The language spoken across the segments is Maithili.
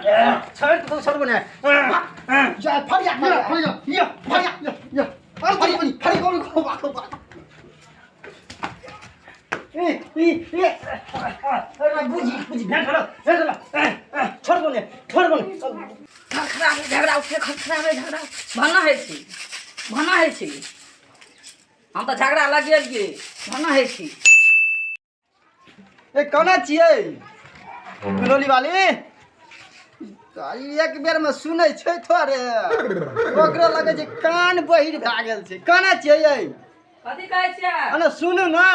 छोड़ तो छोड़बो ने जा फरिया फरिया या फरिया या अरे फरी फरी को को को ए ए ए अरे बुझी बुझी भेट ल भेट ल छोड़बो ने छोड़बो ने खखरा में झगड़ा उठे खखरा में झगड़ा भना होइ छै भना होइ छै हम तऽ झगड़ा लगेलियै भना होइ छै ए कोना छियै पिनौली वाली ई एक बेर में सुनै छै थोड़े ओकरो लगै छै कान बहिर भए गेल छै कोना छियै यै कथी कहै छियै अने सुनू ने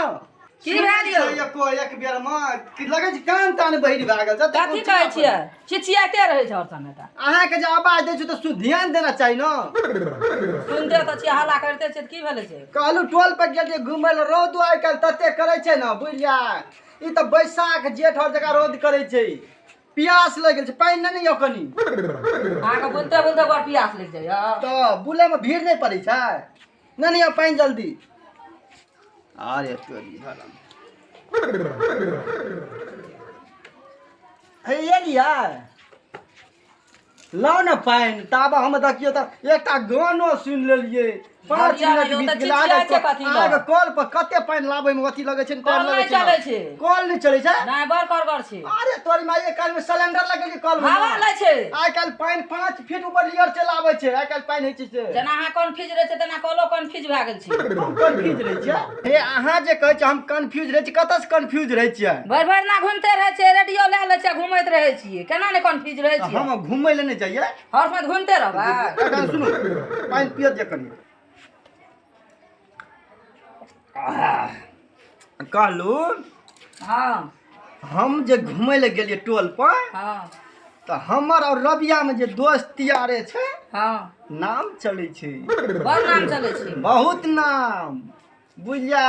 की भेल यौ? एको एक बेर में कि लगै छै कान तान बहिर भए गेल छै कथी कहै छियै चिचियाइते रहै छै हर समय तऽ अहाँके जे आवाज दै छै तऽ ध्यान देना चाही ने सुनते तऽ छियै हल्ला करिते छियै तऽ की भेलै छै कहलू टोल पर गेलियै घुमै लए रौद आइ काल्हि तते करै छै ने बुझलियै ई तऽ बैसाख जेठ हर जगह रौद करै छै प्यास लागि गेल छै पानि नहि ने यौ कनि अहाँके बुलते बुलते बड़ पियास लागि जाइए तऽ बुलैमे भीड़ नहि पड़ै छै नहि नहि यौ पानि जल्दी अरे तोरी भला हे एलियै लाउ ने पानि ताबे हम देखियौ तऽ एकटा गानो सुनि लेलियै 5 बढ़िया मिनट यौ, बीत तऽ गेलै चिचियाइ छै कथी लए? अहाँके कल पर कते पानि लाबै मे अथी लगै छै ने, कल टाइम नहि लगै छै चलै ने। छै। कल नहि चलै छै नहि बड़ करगर छै अरे तोरी माय काल्हि मे सिलेंडर लगेलियै कल मे हवा लै छै आइ काल्हि पानि 5 फीट ऊपर लेयर चलि आबै छै आइ काल्हि पानि होइ छै से जेना अहाँ कन्फ्यूज रहै छै तेना कलो कन्फ्यूज भए गेल छै हम कन्फ्यूज रहै छियै हे अहाँ जे कहै छियै हम कन्फ्यूज रहै छी कतऽसँ कन्फ्यूज रहै छियै भरि भरि दिना घुमिते रहै छियै रेडियो लए लै छियै घुमैत रहै छियै केना नहि कन्फ्यूज रहै तऽ छियै हम घुमै लए नहि जाइए हर समय घुमिते रहबै एखन सुनू पानि पियत जे कनि कहलू हँ हम जे घुमै लए गेलियै टोल पर हँ तऽ हमर और रबिया में जे दोस्ती आरे छै हँ नाम चलै छै बड़ नाम चलै छै बहुत नाम बुझलियै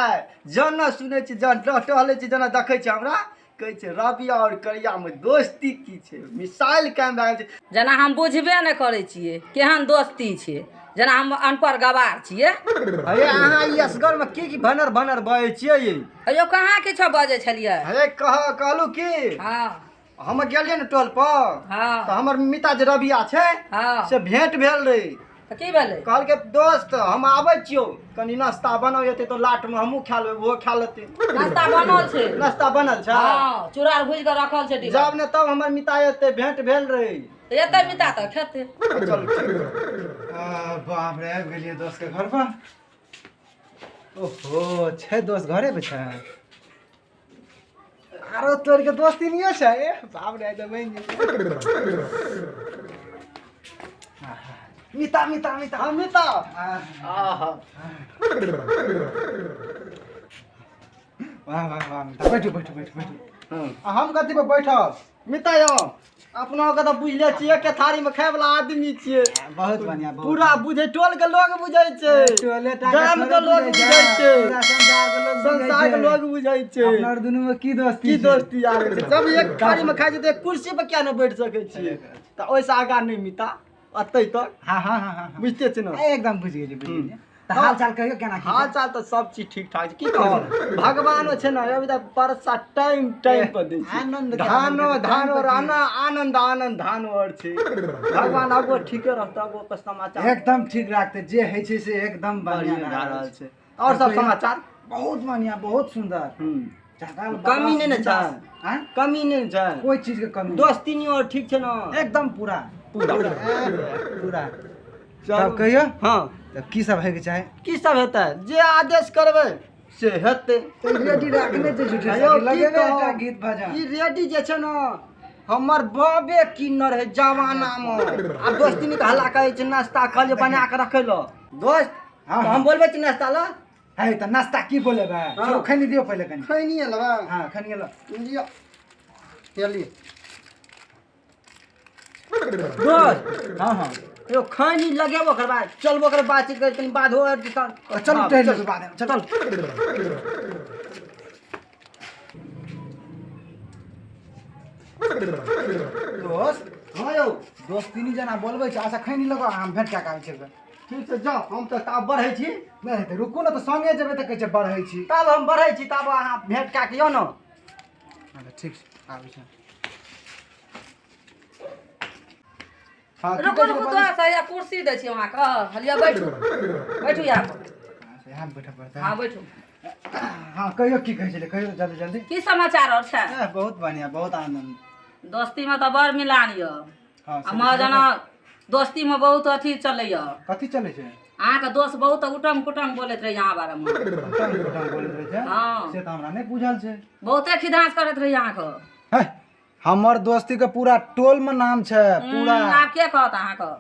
जेना सुनै छी जेना टहलै छी जेना देखै छी हमरा कहै छै रबिया और करिया में दोस्ती की छै मिसाइल कायम भए गेल छै जेना हम बुझबे नहि करै छियै केहन दोस्ती छै जेना हम अनपढ़ गवार छियै अरे अहाँ ई असगर में की की भनर भनर बजै छियै यै? अयो कहाँ किछो बजै छलियै अरे कह कहलू की हँ हम गेलियै ने टोल पर हँ तऽ हमर मिता जे रबिया छै हँ से भेंट भेल रहै तऽ की भेलै कहलकै दोस्त हम आबै छियौ कनि नाश्ता बनाउ एतै तऽ लाटमे हमहूँ खा लेबै ओहो खा लेतै नाश्ता बनल छै नाश्ता बनल छै हँ चूड़ा आर भुजि कऽ रखल छै डिब्बा जब ने तब हमर मिता एतै भेंट भेल रहै तऽ एतै मिता तऽ खेतै चलू ठीक बाप रे आबि गेलियै दोस्तके घर पर ओहो छै दोस्त घरे पे छै आरो तोर के दोस्ती नहीं छै ए, बाप रे तऽ बनि जेतै। मिता मिता मिता हाँ मिता आहा। वाह वाह वाह मिता बैठू बैठू बैठू बैठू हाँ। आ हम कथी पर बैठब मिता यौ अपना के तऽ बुझले छियै के थारी में खाय वाला आदमी छियै बहुत बढ़िया बहुत पूरा बुझै टोल के लोग बुझै छै टोले टा के गाम के थोड़े लोग बुझै बुझै छै पूरा संसार के लोग बुझै संसार के छै। लोग बुझै छै अपना आर दुनू में की दोस्ती की छै? दोस्ती यार छै जब एक थारी में खाइ छै तऽ एक कुर्सी पर किया नहि बैठ सकै छियै तऽ ओहिसँ आगाँ नहि मिता अतै तक हाँ हाँ हाँ हाँ बुझते छै ने एकदम बुझि गेलियै बुझि गेलियै तऽ हाल चाल कहियौ केना की हाल चाल तऽ सब चीज ठीक ठाक छै की कहब भगवानो छै ने अभी तक वर्षा टाइम टाइम पर दै छै आनंद के धानो आनंद के धानो टाइम पर रहना आनंद आनंद धानो आओर छै भगवान आगो ठीके रहतै आगो के समाचार एकदम ठीक राखते जे होइ छै से एकदम बढ़िया बढ़िया भए रहल छै छै आओर सब समाचार बहुत बढ़िया बहुत सुंदर हम्म। झकाल कमी नहि ने छै आँय? कमी नहि ने छै कोई चीज के कमी नहि। दोस्ती नहीं और ठीक छै ने एकदम पूरा पूरा पूरा चलू। तब कहियौ हाँ तब की सब होइके चाही की सब हेतै जे आदेश करबै से हेतै तऽ रेडी राखने छै झूठे यौ, की लगेबे कहब? एकटा गीत भजन ई रेडी जे छै ने हमर बाबे किनने रहै जमानामे आ दोस्ती के हल्ला करै छै नाश्ता कहलियै बना कऽ रखै लए दोस्त हाँ, तऽ हम बोलबै छी नाश्ता लए है तऽ नाश्ता की बोलेबै हाँ। चलो खैनी दियौ पहिले कनि खैनी लेबै हाँ खैनी लो लिअ चलिए दोस्त हाँ हाँ यौ खैनी लगेबो करबै चलबो करबै बातचीत करै कनि बाध हो चलू टहलि लेबै बादमे चल दोस्त हाँ यौ दोस्त तीन जना बोलबै छै अच्छा खैनी लगो हम भेंट कए कऽ आबै छियै ठीक छै जाउ हम तऽ ताब बढ़ै छी नहि तऽ रुकू ने तऽ संगे जेबै तऽ कहै छै बढ़ै छी तब हम बढ़ै छी तब अहाँ भेंट कए कऽ यौ ने अच्छा ठीक छै आबै छै हाँ, की रुकू कहै रुकू छलै दोस्त हैया कुर्सी दै छी अहाँके हलिया बैठू बैठू यहाँ पर। बाजू? यहाँ बैठऽ पड़तै। हाँ बैठू। हाँ कहियो की कहै छलै, कहियो जल्दी जल्दी। की समाचार और छै? बहुत बढ़िया, बहुत आनंद। दोस्ती में तऽ बड़ मिलान यऽ। हाँ, से आ मगर जेना दोस्ती में बहुत अथी चलै यऽ। कथी चलै छै? अहाँके दोस्त बहुत उटंग पुटंग बोलैत रहै अहाँ बारे में। उटंग पुटंग बोलैत रहै छै? हाँ। से तऽ हमरा नहि बुझल छै। बहुते खिधांस करैत रहै अहाँके। है, हमर दोस्ती के पूरा टोल में नाम छै पूरा। आब के कहत अहाँके?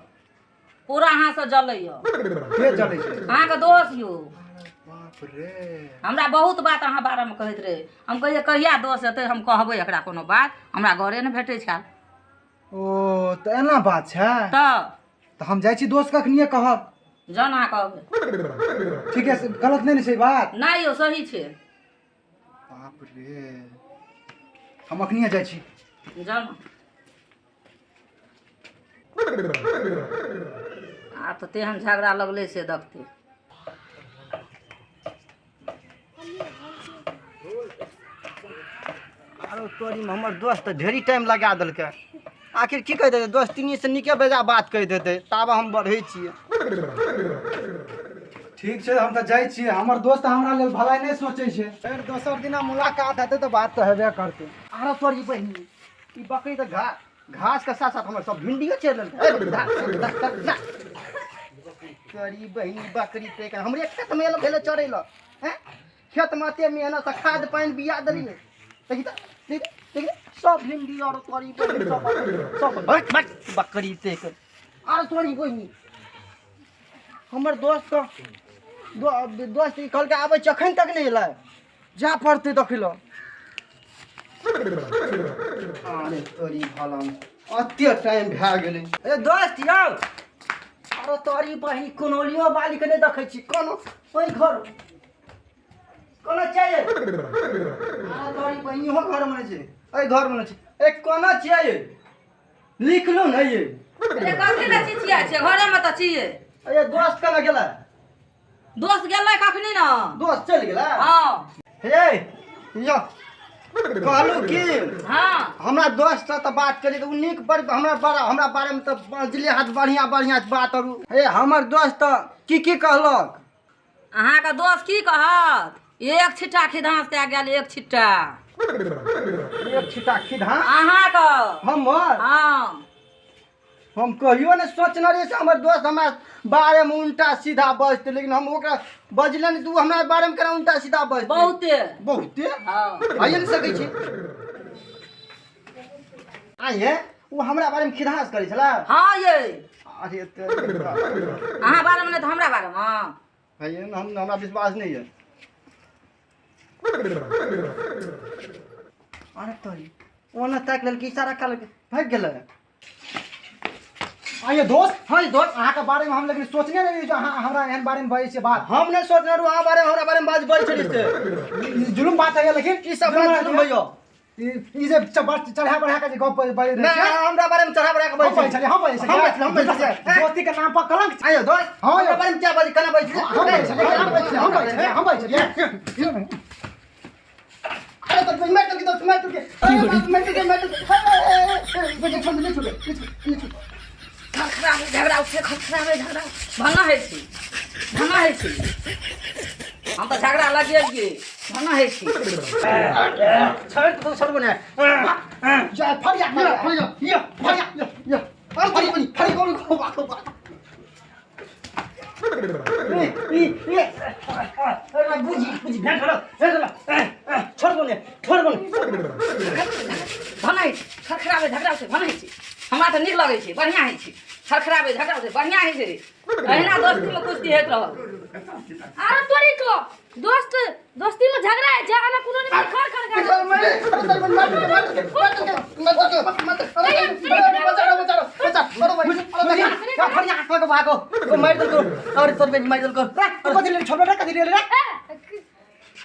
पूरा अहाँ से जलै यऽ। के जलै छै? अहाँके दोस्त यौ। बाप रे, हमरा बहुत बात अहाँ बारे में कहैत रहै। हम कहियै कहिया दोस्त एतै, हम कहबै एकरा कोनो बात, हमरा घरे नहि भेटै छल। ओ तऽ एना बात छै। तऽ तऽ हम जाइ छी दोस्त कखनिए कहब। जहन अहाँ कहबै। ठीक है, गलत नहि ने छै बात? नहि यौ, सही छै। बाप रे, हम अखनिए जाइ छी। जहन आब तऽ तेहन झगड़ा लगलै से देखते। आरो तोरीमे हमर दोस्त तऽ ढेरी टाइम लगा देलकै। आखिर की कहि देतै? दोस्तिनी से नीके बेजा बात कहि देतै, ताबे हम बढ़ै छियै। ठीक छै, हम तऽ जाइ छियै। हमर दोस्त हमरा लेल भलाई नहि सोचै छै। फेर दोसर दिना मुलाकात हेतै तऽ बात तऽ हेबे करतै। आरो तोरी बहिनी, ई बकरी तऽ घास के साथ साथ हमर सब भिंडियो चढ़ि लेलकै। ए, धा, धा, धा, धा। तोरी बहिनी बकरी ते हमरे खेत में एल भेलै चढ़ै लए। हैं, खेत में एते मेहनत से खाद पानि बिया देलियै, देखी तऽ, देखी तऽ, देखी तऽ, सब भिंडी और तोरी बहिनी सब सब भट भट बकरी ते के। आरो तोरी बहिनी हमर दोस्त के दोस्त ई कहलकै आबै छै, अखन तक नहि एलै, जा पड़तै देखै लए। अरे तोरी भला, अते टाइम भए गेलै। ए दोस्त यौ, अरे तोरी बहिनी कुनौलियो बाली के नहि देखै छी। कोनो ओहि घर कोना छियै? अरे तोरी बहिनी इहो घर मे नहि छै, एहि घर मे नहि छै। ए कोना छियै? लिखलहुँ ने ये। ए कथी लए चिचिया छियै? घरेमे तऽ छियै। ए दोस्त केना गेलै? दोस्त गेलै कखनी ने। दोस्त चलि गेलै? हाँ। हे यौ, कहलहुँ की, हाँ, हमरा दोस्त से तऽ बात करी तऽ ओ नीक बड़ हमरा बड़ा हमरा बारेमे तऽ बजले हाथ बढ़िआँ बढ़िआँ बात। आरू हे हमर दोस्त तऽ की की कहलक? अहाँके दोस्त की कहत, एक छिट्टा खिधांस कए गेल, एक छिट्टा। एक छिट्टा खिधांस अहाँके? हमर? हाँ। हम कहियो नहि सोचने रहियै से हमर दोस्त हमरा बारेमे उल्टा सीधा बजतै, लेकिन हम ओकरा बजले नहि तऽ ओ हमरा बारेमे केना उल्टा सीधा बजतै? बहुते बहुते। हाँ, आइए नहि सकै छी। आइए ओ हमरा बारेमे खिधांस करै छलै? हाँ ये। अरे अहाँ बारेमे नहि तऽ हमरा बारेमे? आइए हम हमरा विश्वास नहि यऽ। अरे तोरी, ओना ताकि लेलकै, इशारा कऽ लेलकै, भागि गेलै। आइए दोस्त। हाँ दोस्त। अहाँके बारेमे हम लेकिन सोचने नहि रहियै जे अहाँ हमरा एहन बारेमे बाजै छियै बात। हम नहि सोचने रहूँ अहाँ बारे हमरा बारेमे बाज बजै छलियै से। ई जुलुम बात है लेकिन। ई सब बात जुलुम भैया। ई जे चढ़ा बढ़ा के जे गप बाजै रहै नहि छियै। हमरा बारेमे चढ़ा बढ़ा के हम बाजै बाजै छलियै, हम बाजै हम बाजै छलियै, हम बाजै छलियै। दोस्ती के नाम पर कलंक छै। आइयो दोस्त। हाँ यौ। हमरा बारेमे क्या बाजै, केना बाजै छलियै? हम बाजै छलियै, हम बाजै छलियै, हम बाजै छलियै, हम बाजै छलियै। अरे तो मैं तो दोस्त, मैं तो अरे मैं तो मैं तो छोड़ नहीं छोड़ नहीं छोड़। खरखराबै झगड़ा उठे, खरखराबै झगड़ा भना होइ छै, भना होइ छै। हम तऽ झगड़ा लगेलियै, भना होइ छै। छोड़ तो छोड़ बने जा फरिया या फरिया या फरिया या या। अरे तोरी बनी फरी को को बात को बात ए ए ए अरे बुझी बुझी भेट ल भेट ल। छोड़ बने छोड़ बने। भना होइ छै, खरखराबै झगड़ा उठे, भना होइ छै। हमरा तऽ नीक लगै छै, बढ़िआँ होइ छै। खरखराबै झगड़ा उठे, बढ़िआँ होइ छै। अहिना दोस्तीमे कुश्ती होइत रहल। अरे तोरी को दोस्त दोस्ती में झगड़ा है जा आना कोनो नहीं खर खर खर। कथी लेल छोड़बै रे, कथी लेल रे?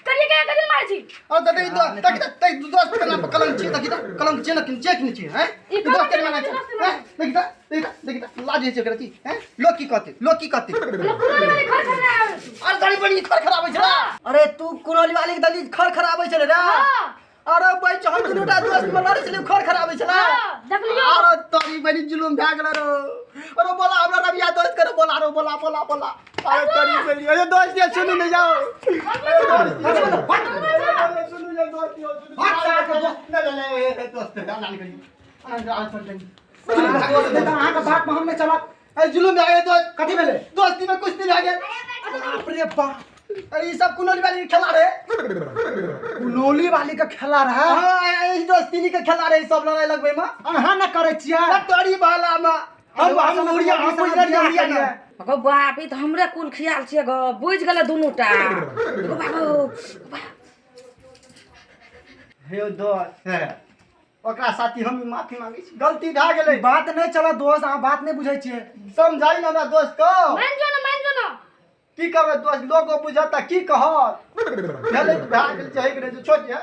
करिए के करिए मार छी। कोनो नहीं खर खर नहीं आवे छी। अरे तू कुनौली वाली के दली खर खराबै छलै रे? हाँ। अरे बैठ हम दुनूटा दोस्त में लड़ै छलियै, खर खराबै छलै। हाँ, देखलियौ। अरे तोरी बड़ी जुलुम भए गेल रो। अरे बोला हमरा रबिया दोस्त करे, बोला रो, बोला बोला बोला। अरे तोरी बड़ी, अरे दोस्त ये सुनू नहीं जाओ। अरे दोस्त ये सुनू ये दोस्त ये सुनू। नहीं नहीं नहीं दोस्त ना ना करी। अरे आ चल चल। दोस्त देता अहाँके बात में हम नहि चलब। अरे जुलुम भए गेल दोस्त। कथी भेलै? दोस्ती में कुश्ती भए गेल। बाप रे बाप। अरे ई सब कुनोली वाली खेला रे। कुनौली वाली के खेला रहे। हाँ, ई दोस्ती के खेला रे, सब लड़ाई लगबै में। अहाँ न करै छियै। तोरी बाला में हम उड़िया, हम उड़िया उड़िया ना। गो बाप, ई तऽ हमरे कुल खियाल छियै गो, बुझि गेलै दुनूटा। गो बाबू, हे दोस्त, ओकरा साथी हम माफी मांगे छी, गलती भए गेलै। बात नहि चलत दोस्त, अहाँ बात नहि बुझै छियै। समझाई ना हमरा दोस्त को। मान जो ना, मान जो ना। की कहबै दोस्त, लोगो बुझत की कहत। भेलै तऽ भए गेल, चाहे के रहै छोड़ दिया।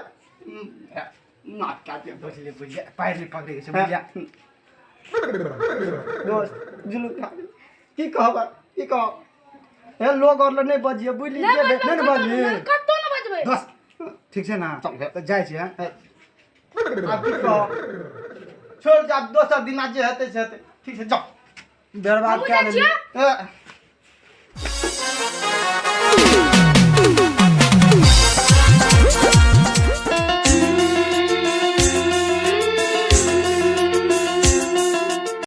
माफ कए दिया। बुझलियै बुझलियै, पैर नहि पकड़ै छै, बुझलियै। दोस्त जुलूम भए गेल, की कहबै, की कहब। हे लोग और नहि बजियै, बुझली? नहि जे बजबै, नहि ने बजबै। कतौ नहि बजबै। दोस्त ठीक छै ना, तऽ जाइ छियै। आब की कहब, छोड़ जा, दोसर दिना जे हेतै से हेतै। ठीक छै, जाओ। बर्बाद हमहूँ कए जाइ देलियै। छियै। ए।